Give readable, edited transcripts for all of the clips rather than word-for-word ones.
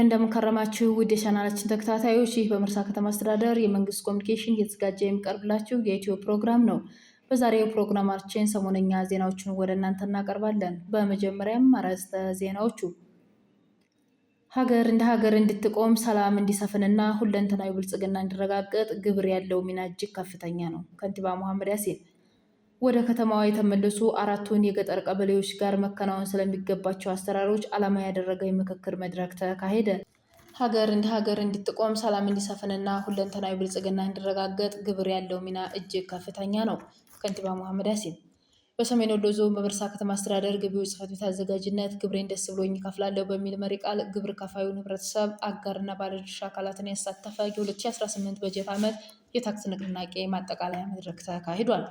እንደምን ከረማችሁ ውድ የቻናላችን ተከታታዮች፣ ይህ በመርሳ ከተማ አስተዳደር የመንግስት ኮሚኒኬሽን እየተዘጋጀ የሚቀርብላችሁ የኢትዮ ፕሮግራም ነው። በዛሬው ፕሮግራማችን ሰሞነኛ ዜናዎችን ወደ እናንተ እናቀርባለን። በመጀመሪያም አርዕስተ ዜናዎቹ ሀገር እንደ ሀገር እንድትቆም፣ ሰላም እንዲሰፍንና ሁለንተናዊ ብልጽግና እንዲረጋገጥ ግብር ያለው ሚና እጅግ ከፍተኛ ነው። ከንቲባ መሐመድ ያሲን። ወደ ከተማዋ የተመለሱ አራቱን የገጠር ቀበሌዎች ጋር መከናወን ስለሚገባቸው አሰራሮች ዓላማ ያደረገ የምክክር መድረክ ተካሄደ። ሀገር እንደ ሀገር እንድትቆም፣ ሰላም እንዲሰፍንና ሁለንተናዊ ብልጽግና እንዲረጋገጥ ግብር ያለው ሚና እጅግ ከፍተኛ ነው። ከንቲባ መሐመድ ያሲን። በሰሜን ወሎ ዞን በመርሳ ከተማ አስተዳደር ገቢዎች ጽሕፈት ቤት አዘጋጅነት "ግብሬን ደስ ብሎኝ እከፍላለሁ" በሚል መሪ ቃል ግብር ከፋዩን ህብረተሰብ፣ አጋርና ባለድርሻ አካላትን ያሳተፈ የ2018 በጀት ዓመት የታክስ ንቅናቄ ማጠቃለያ መድረክ ተካሂዷል።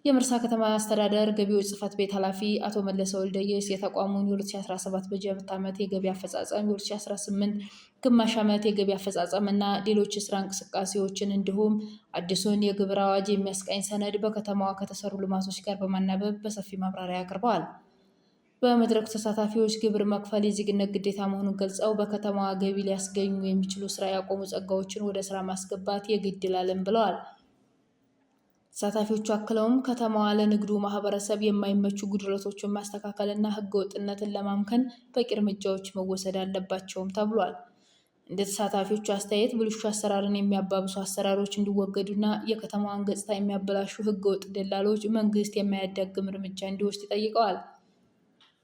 የመርሳ ከተማ አስተዳደር ገቢዎች ጽሕፈት ቤት ኃላፊ አቶ መለሰ ወልደየስ የተቋሙን የ2017 በጀት ዓመት የገቢ አፈጻጸም፣ የ2018 ግማሽ ዓመት የገቢ አፈጻጸም እና ሌሎች የስራ እንቅስቃሴዎችን እንዲሁም አዲሱን የግብር አዋጅ የሚያስቃኝ ሰነድ በከተማዋ ከተሰሩ ልማቶች ጋር በማናበብ በሰፊ ማብራሪያ አቅርበዋል። በመድረኩ ተሳታፊዎች ግብር መክፈል የዜግነት ግዴታ መሆኑን ገልጸው፣ በከተማዋ ገቢ ሊያስገኙ የሚችሉ ስራ ያቆሙ ጸጋዎችን ወደ ስራ ማስገባት የግድ ይላልም ብለዋል። ተሳታፊዎቹ አክለውም ከተማዋ ለንግዱ ማህበረሰብ የማይመቹ ጉድለቶችን ማስተካከልና ህገወጥነትን ለማምከን በቂ እርምጃዎች መወሰድ አለባቸውም ተብሏል። እንደ ተሳታፊዎቹ አስተያየት ብልሹ አሰራርን የሚያባብሱ አሰራሮች እንዲወገዱና የከተማዋን ገጽታ የሚያበላሹ ህገወጥ ደላሎች መንግስት የማያዳግም እርምጃ እንዲወስድ ጠይቀዋል።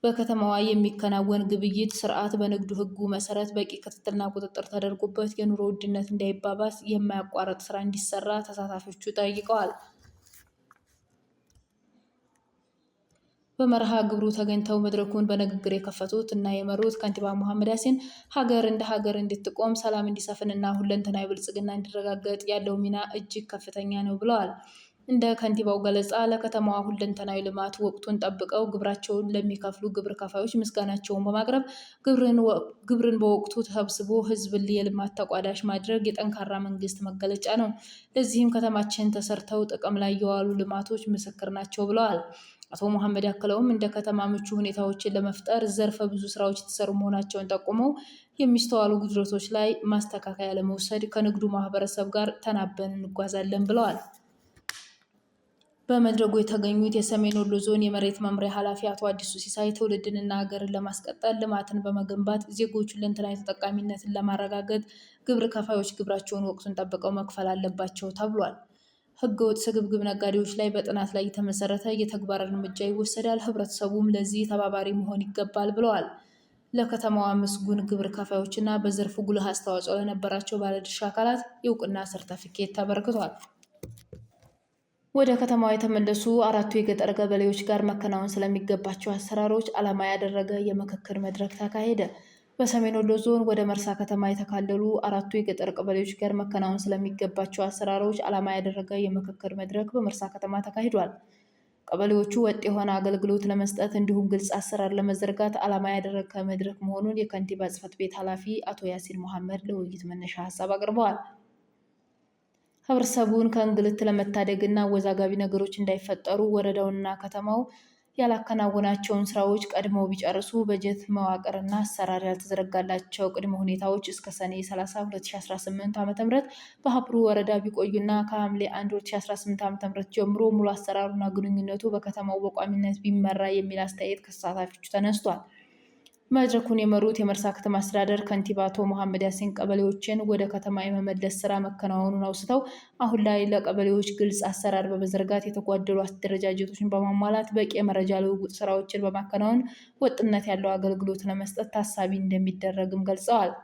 በከተማዋ የሚከናወን ግብይት ስርዓት በንግድ ህጉ መሰረት በቂ ክትትልና ቁጥጥር ተደርጎበት የኑሮ ውድነት እንዳይባባስ የማያቋርጥ ስራ እንዲሰራ ተሳታፊዎቹ ጠይቀዋል። በመርሃ ግብሩ ተገኝተው መድረኩን በንግግር የከፈቱት እና የመሩት ከንቲባ መሐመድ ያሲን ሀገር እንደ ሀገር እንድትቆም፣ ሰላም እንዲሰፍንና ሁለንተናዊ ብልጽግና እንዲረጋገጥ ያለው ሚና እጅግ ከፍተኛ ነው ብለዋል። እንደ ከንቲባው ገለጻ ለከተማዋ ሁለንተናዊ ልማት ወቅቱን ጠብቀው ግብራቸውን ለሚከፍሉ ግብር ከፋዮች ምስጋናቸውን በማቅረብ፣ ግብርን በወቅቱ ተሰብስቦ ሕዝብን የልማት ተቋዳሽ ማድረግ የጠንካራ መንግስት መገለጫ ነው። ለዚህም ከተማችን ተሰርተው ጥቅም ላይ የዋሉ ልማቶች ምስክር ናቸው ብለዋል። አቶ መሐመድ አክለውም እንደ ከተማ ምቹ ሁኔታዎችን ለመፍጠር ዘርፈ ብዙ ስራዎች የተሰሩ መሆናቸውን ጠቁመው፣ የሚስተዋሉ ጉድለቶች ላይ ማስተካከያ ለመውሰድ ከንግዱ ማህበረሰብ ጋር ተናበን እንጓዛለን ብለዋል። በመድረኩ የተገኙት የሰሜን ወሎ ዞን የመሬት መምሪያ ኃላፊ አቶ አዲሱ ሲሳይ ትውልድንና ሀገርን ለማስቀጠል ልማትን በመገንባት ዜጎች ሁለንተናዊ ተጠቃሚነትን ለማረጋገጥ ግብር ከፋዮች ግብራቸውን ወቅቱን ጠብቀው መክፈል አለባቸው ተብሏል። ህገወጥ ስግብግብ ነጋዴዎች ላይ በጥናት ላይ የተመሰረተ የተግባር እርምጃ ይወሰዳል፣ ህብረተሰቡም ለዚህ ተባባሪ መሆን ይገባል ብለዋል። ለከተማዋ ምስጉን ግብር ከፋዮችና በዘርፉ ጉልህ አስተዋጽኦ ለነበራቸው ባለድርሻ አካላት የእውቅና ሰርተፍኬት ተበርክቷል። ወደ ከተማዋ የተመለሱ አራቱ የገጠር ቀበሌዎች ጋር መከናወን ስለሚገባቸው አሰራሮች ዓላማ ያደረገ የምክክር መድረክ ተካሄደ። በሰሜን ወሎ ዞን ወደ መርሳ ከተማ የተካለሉ አራቱ የገጠር ቀበሌዎች ጋር መከናወን ስለሚገባቸው አሰራሮች ዓላማ ያደረገ የምክክር መድረክ በመርሳ ከተማ ተካሂዷል። ቀበሌዎቹ ወጥ የሆነ አገልግሎት ለመስጠት እንዲሁም ግልጽ አሰራር ለመዘርጋት ዓላማ ያደረገ መድረክ መሆኑን የከንቲባ ጽሕፈት ቤት ኃላፊ አቶ ያሲን መሐመድ ለውይይት መነሻ ሀሳብ አቅርበዋል። ህብረተሰቡን ከእንግልት ለመታደግና አወዛጋቢ ነገሮች እንዳይፈጠሩ ወረዳውና ከተማው ያላከናወናቸውን ስራዎች ቀድመው ቢጨርሱ፣ በጀት መዋቅርና አሰራር ያልተዘረጋላቸው ቅድመ ሁኔታዎች እስከ ሰኔ 30 2018 ዓ.ም በሀብሩ ወረዳ ቢቆዩና ከሐምሌ 1 2018 ዓ.ም ጀምሮ ሙሉ አሰራሩና ግንኙነቱ በከተማው በቋሚነት ቢመራ የሚል አስተያየት ከተሳታፊዎቹ ተነስቷል። መድረኩን የመሩት የመርሳ ከተማ አስተዳደር ከንቲባ አቶ መሐመድ ያሲን ቀበሌዎችን ወደ ከተማ የመመለስ ስራ መከናወኑን አውስተው፣ አሁን ላይ ለቀበሌዎች ግልጽ አሰራር በመዘርጋት፣ የተጓደሉ አደረጃጀቶችን በማሟላት፣ በቂ የመረጃ ልውውጥ ስራዎችን በማከናወን ወጥነት ያለው አገልግሎት ለመስጠት ታሳቢ እንደሚደረግም ገልጸዋል።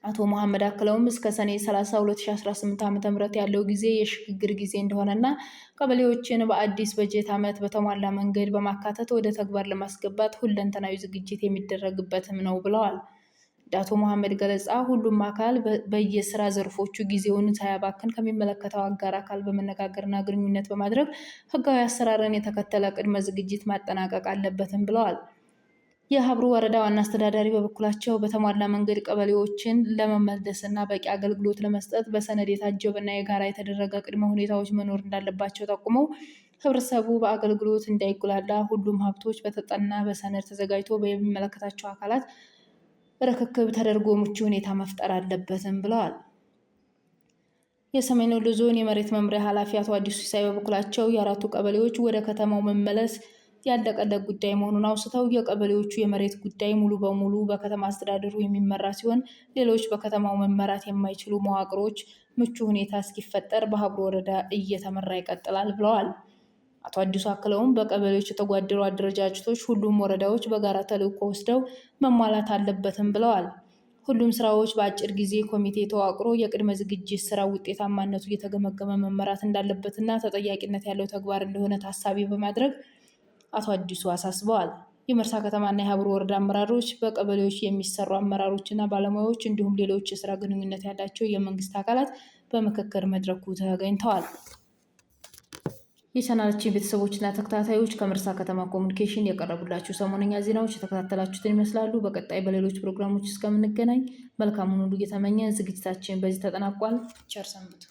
አቶ መሐመድ አክለውም እስከ ሰኔ 30 2018 ዓ.ም ያለው ጊዜ የሽግግር ጊዜ እንደሆነና ቀበሌዎችን በአዲስ በጀት ዓመት በተሟላ መንገድ በማካተት ወደ ተግባር ለማስገባት ሁለንተናዊ ዝግጅት የሚደረግበትም ነው ብለዋል። እንደ አቶ መሐመድ ገለጻ ሁሉም አካል በየስራ ዘርፎቹ ጊዜውን ሳያባክን ከሚመለከተው አጋር አካል በመነጋገርና ግንኙነት በማድረግ ህጋዊ አሰራርን የተከተለ ቅድመ ዝግጅት ማጠናቀቅ አለበትም ብለዋል። የሀብሩ ወረዳ ዋና አስተዳዳሪ በበኩላቸው በተሟላ መንገድ ቀበሌዎችን ለመመለስና በቂ አገልግሎት ለመስጠት በሰነድ የታጀበና የጋራ የተደረገ ቅድመ ሁኔታዎች መኖር እንዳለባቸው ጠቁመው፣ ህብረተሰቡ በአገልግሎት እንዳይጉላላ ሁሉም ሀብቶች በተጠና በሰነድ ተዘጋጅቶ በሚመለከታቸው አካላት ርክክብ ተደርጎ ምቹ ሁኔታ መፍጠር አለበትም ብለዋል። የሰሜን ወሎ ዞን የመሬት መምሪያ ኃላፊ አቶ አዲሱ ሲሳይ በበኩላቸው የአራቱ ቀበሌዎች ወደ ከተማው መመለስ ያለቀለት ጉዳይ መሆኑን አውስተው የቀበሌዎቹ የመሬት ጉዳይ ሙሉ በሙሉ በከተማ አስተዳደሩ የሚመራ ሲሆን ሌሎች በከተማው መመራት የማይችሉ መዋቅሮች ምቹ ሁኔታ እስኪፈጠር በሀብሩ ወረዳ እየተመራ ይቀጥላል ብለዋል። አቶ አዲሱ አክለውም በቀበሌዎች የተጓደሉ አደረጃጀቶች ሁሉም ወረዳዎች በጋራ ተልዕኮ ወስደው መሟላት አለበትም ብለዋል። ሁሉም ስራዎች በአጭር ጊዜ ኮሚቴ ተዋቅሮ የቅድመ ዝግጅት ስራ ውጤታማነቱ እየተገመገመ መመራት እንዳለበትና ተጠያቂነት ያለው ተግባር እንደሆነ ታሳቢ በማድረግ አቶ አዲሱ አሳስበዋል። የመርሳ ከተማና የሀብሩ ወረዳ አመራሮች፣ በቀበሌዎች የሚሰሩ አመራሮችና ባለሙያዎች እንዲሁም ሌሎች የስራ ግንኙነት ያላቸው የመንግስት አካላት በምክክር መድረኩ ተገኝተዋል። የቻናላችን ቤተሰቦችና ተከታታዮች ከመርሳ ከተማ ኮሚኒኬሽን የቀረቡላችሁ ሰሞነኛ ዜናዎች የተከታተላችሁትን ይመስላሉ። በቀጣይ በሌሎች ፕሮግራሞች እስከምንገናኝ መልካሙን ሁሉ እየተመኘን ዝግጅታችን በዚህ ተጠናቋል። ቸር ሰንብቱ።